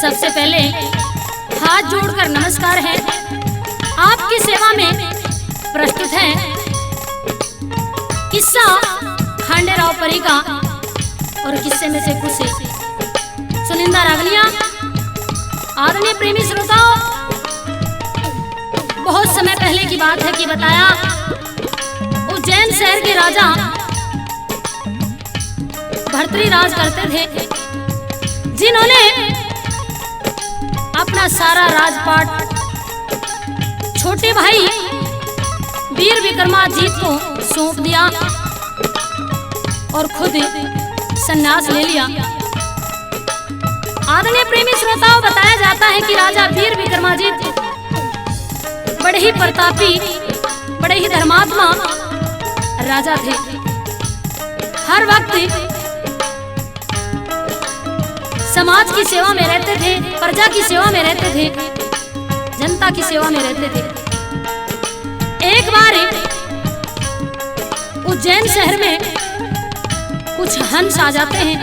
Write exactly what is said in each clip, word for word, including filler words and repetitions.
सबसे पहले हाथ जोड़कर नमस्कार है। आपकी सेवा में प्रस्तुत है किस्सा खांडेराव परी का, और किस्से में से कुछ चुनिंदा रागनियां। आदरणीय प्रेमी श्रोताओं, बहुत समय पहले की बात है कि बताया, उज्जैन शहर के राजा भर्तृराज करते थे, जिन्होंने अपना सारा राजपाट छोटे भाई वीर विक्रमाजीत को सौंप दिया और खुद संन्यास ले लिया। आदरणीय प्रेमी श्रोताओं, बताया जाता है कि राजा वीर विक्रमाजीत बड़े ही प्रतापी, बड़े ही धर्मात्मा राजा थे। हर वक्त समाज की सेवा में रहते थे, प्रजा की सेवा में रहते थे, जनता की सेवा में रहते थे। एक बार उज्जैन शहर में कुछ हंस आ जाते हैं।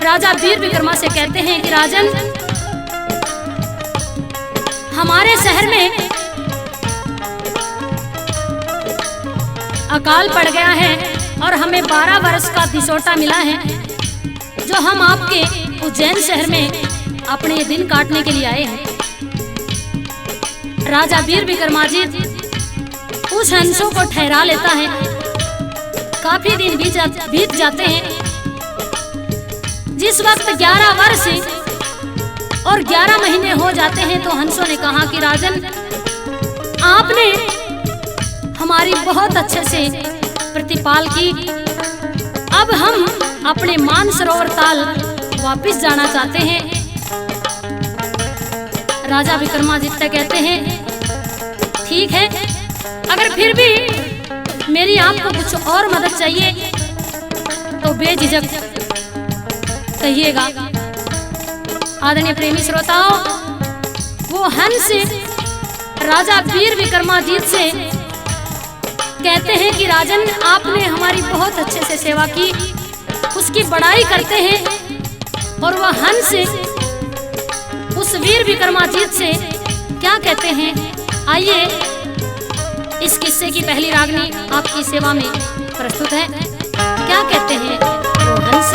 राजा वीर विक्रमा से कहते हैं कि राजन, हमारे शहर में अकाल पड़ गया है और हमें बारह वर्ष का दिसोटा मिला है, जो हम आपके उज्जैन शहर में अपने दिन काटने के लिए आए हैं। राजा वीर विक्रमाजीत उस हंसों को ठहरा लेता है। काफी दिन बीत जा, बीत जाते हैं। जिस वक्त ग्यारह वर्ष और ग्यारह महीने हो जाते हैं, तो हंसों ने कहा कि राजन, आपने हमारी बहुत अच्छे से प्रतिपाल की। अब हम अपने मानसरोवर ताल वापस जाना चाहते हैं। राजा विक्रमादित्य कहते हैं, ठीक है, अगर फिर भी मेरी आपको कुछ और मदद चाहिए तो बेझिझक कहिएगा। आदरणीय प्रेमी श्रोताओं, वो हंस राजा वीर विक्रमाजीत से कहते हैं कि राजन, आपने हमारी बहुत अच्छे से सेवा की, उसकी बड़ाई करते हैं। और वह हंस उस वीर विक्रमाजीत से क्या कहते हैं, आइए इस किस्से की पहली रागनी आपकी सेवा में प्रस्तुत है। क्या कहते हैं वो हंस?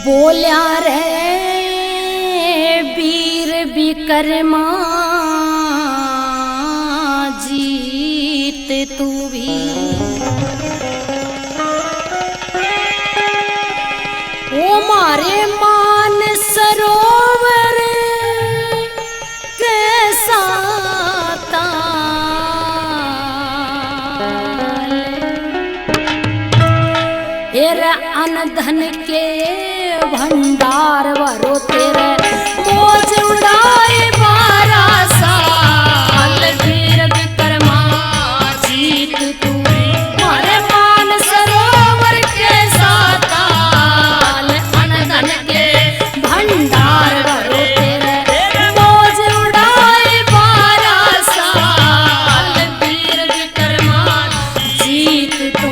बोल्या रे वीर विक्रमा जीत तू भी, ओ मारे मान सरोवर कैसा ताल। हेर अन धन के भंडार भरो तेरे, मौज उड़ाए बारह साल। वीर विक्रमा जीत तू, मारे मान सरोवर कैसा ताल। अन धन के भंडार भरो तेरे, मौज उड़ाए बारह साल। वीर विक्रमा जीत तू।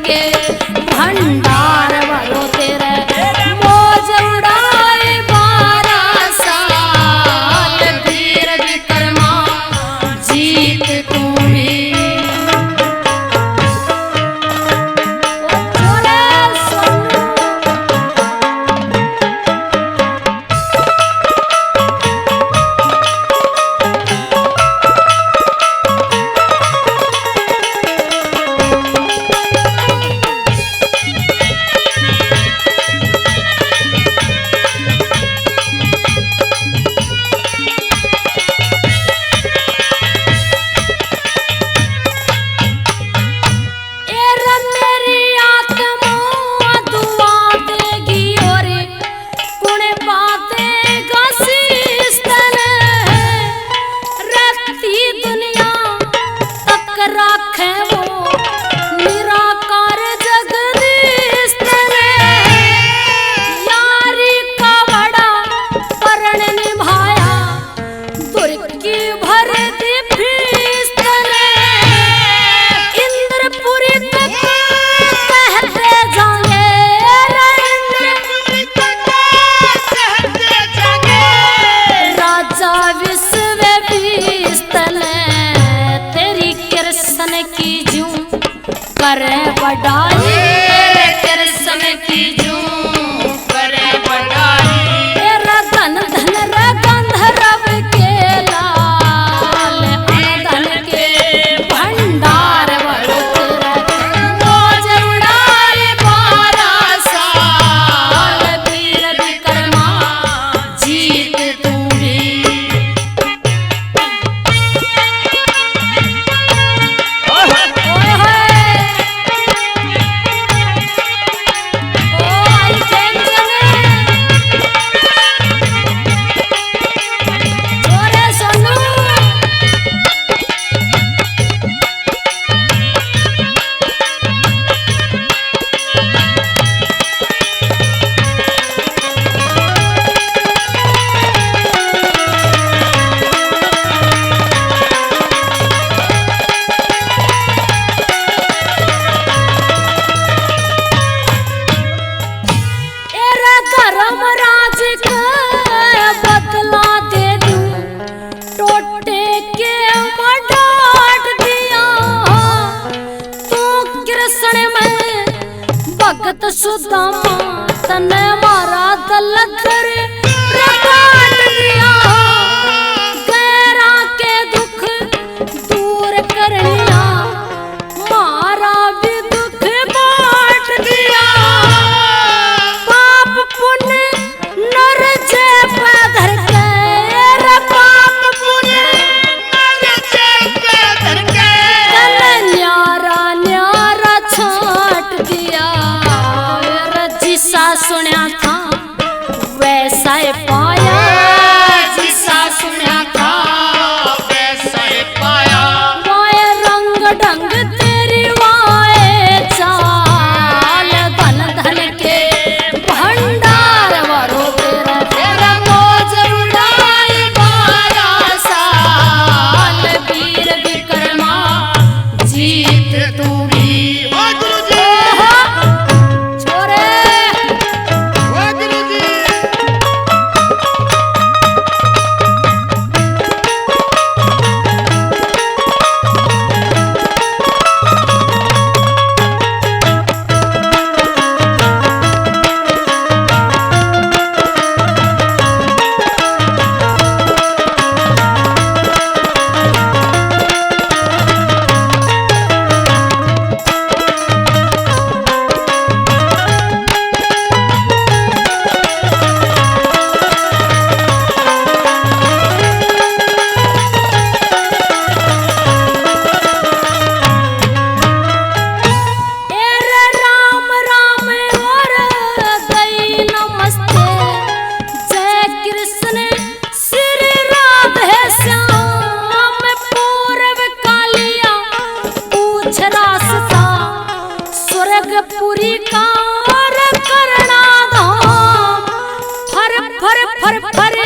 के भंडार भरो तेरे, मौज उड़ाए बारह साल वीर विक्रमा, जीत तू भी। ओ छोरे सोनू। ए रे मेरी आत्मा दुआ देगी और कुण बातेगा शीश तले। रहती दुनिया तक राखे वो निराकार जगदीश तले। यारी का बड़ा प्रण निभाया दुर की भर दी फीस तने। इंद्रपुरी तक कहते जाएंगे, इंद्रपुरी तक कहते जाएंगे। राजा विश्व बीस तने तेरी कृष्ण की जूं करे बड़ाई, तेरे कृष्ण की जूं करे बड़ाई। तेरा धन धन रे गंधर्व के लाल, धन के भंडार भरो तेरा। मौज उड़ाए बारह साल वीर विक्रमा, जीत तू भी। ओए होए। ओ आई टेंशन। छोरे सोनू। एरे धर्मराज के बदला दे दूं, टोटे के मैं डांट दिया। तू कृष्ण में भगत सुदामा, तने मारा दलदर प्रकाट दिया। गैरा के दुख दूर करनिया, मारा भी दुख बांट दिया। पाप पुण्य नर जे पे धर के, रे पाप पुण्य नर जे पे धर के, तने न्यारा न्यारा छांट दिया। रे जिसा सुण्या था वैसा ही पाया, जिसा सुण्या था वैसा ही पाया। वाए रंग ढंग तेरी वाए चाल, धन धन के भंडार भरो तेरा। तेरा मौज उड़ाए बारह साल वीर विक्रमा, जीत तू भी। वाह गुरु जी। ओहो। छोरे। वाह गुरु जी। तेरे राम राम और गई नमस्ते। जय कृष्ण श्री राधे श्याम। पूर्व कालिया पूछ रास्ता, स्वर्गपुरी का और करना धाम। फर फर फर फर